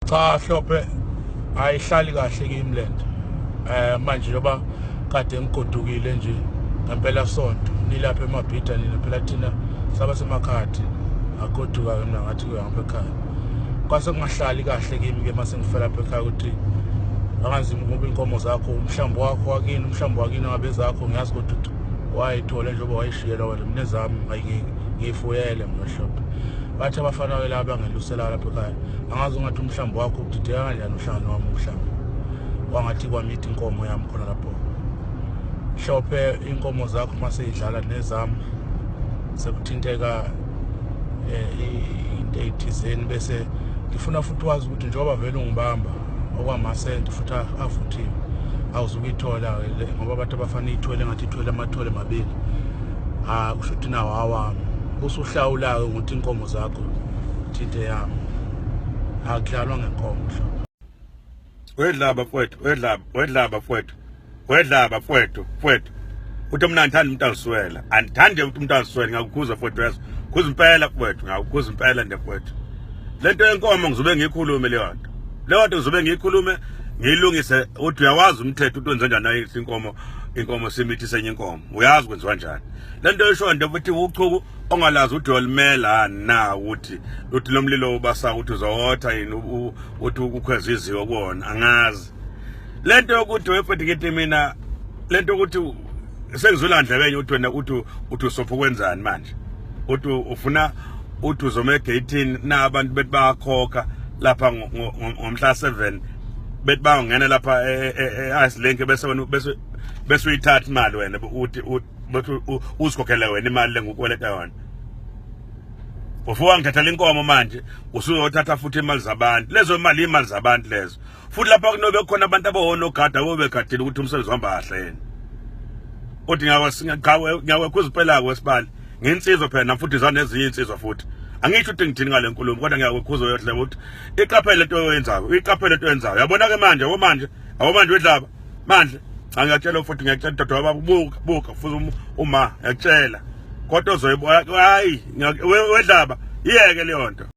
Cha Hlophe, ayihlali kahle kimi lento. Manje njengoba kade ngigodukile nje ngempela sonto nilapha eMabhida, nina phela thina saba semakhaya thina, agoduka ke mina ngathi kuyangapha ekhaya. Kwase kungahlali kahle kimi ke mase ngifela lapha ekhaya ukuthi angazi ngoba inkomo zakho, umhlambi wakho wakini, umhlambi wakini ngabe zakho, ngiyazi kodwa wayithola njengoba wayishiyelwa wena, mina ezami ngiyifuyele mina Hlophe. Bathi abafana ke laba bangelusela lapha ekhaya, angazi ungathi umhlambi wakho udideka kanjani uhlangane wami umhlambi, wangathi kwamithi inkomo yami khona lapho Hlophe. Inkomo zakho mase idlala nezami sekuthinteka into eyithizeni, bese ngifuna futhi wazi ukuthi njengoba vele ungibamba okwamasenti futhi avuthiwe, awuzukuyithola ngoba abantu abafana ithwele ngathi ithwele amathole mabili, ah kusho ukuthi nawo awami. Usuhlawula-ke ngokuthi inkomo zakho thinte yami, akudlalwa ngenkomo Hlophe. Wedlaba mfowethu, wedlaba, wedlaba mfowethu, wedlaba mfowethu, mfowethu. Uthi mina angithandi umuntu aziswela, andithandi ukuthi umuntu aziswele. Ngiyakukhuza mfowethu, yazi khuza impela mfowethu, ngiyakukhuza impela nje mfowethu. Lento yenkomo ngizobe ngiyikhulume leyo nto, leyo nto ngizobe ngiyikhulume ngiyilungise. Uthi uyawazi umthetho ukuthi wenze njani inkomo, inkomo simithi senye inkomo, uyazi kwenziwa njani le nto esho nto futhi uchuku ongalazi ukuthi uyolimela na, ukuthi uthi lo mlilo ubasa ukuthi uzowotha yini, uthi ukhweza iziko kuwona, angazi. Lento yokuthi wefethi ngithi mina lento yokuthi sengizwela ndlebenye uthi wena uthi usopha ukwenzani manje, uthi ufuna uthi uzoma egeyithini na abantu bethi bayakhokha lapha ngomhla 7, bethi bayongena lapha e-Ice Link, bese wena bese uyithatha imali wena, uthi bethi uzikhokhele wena imali lengukweleta yona. Ufuka ngithathela inkomo manje usuzothatha futhi imali zabantu, lezo mali imali zabantu lezo. Futhi lapha kunobe khona abantu abawonogada obegadile ukuthi umsebenzi uhamba kahle yena. Uthi ngiyawekhuza impela kwesibali nginsizwa phela nami futhi zanezinye insizwa futhi, angisho ukuthi ngithini ngale nkulumo, kodwa ngiyawekhuza uyohle ukuthi iqaphele lento oyenzayo, uyiqaphele lento oyenzayo. Yabona ke manje, yabo manje, yabo manje wedlaba manje, cha ngiyakutshela futhi, ngiyakutshela dodo baba, buka buka futhi uma ngiyakutshela kodwa uzoyibuka, hayi wedlaba, iyeke leyo nto.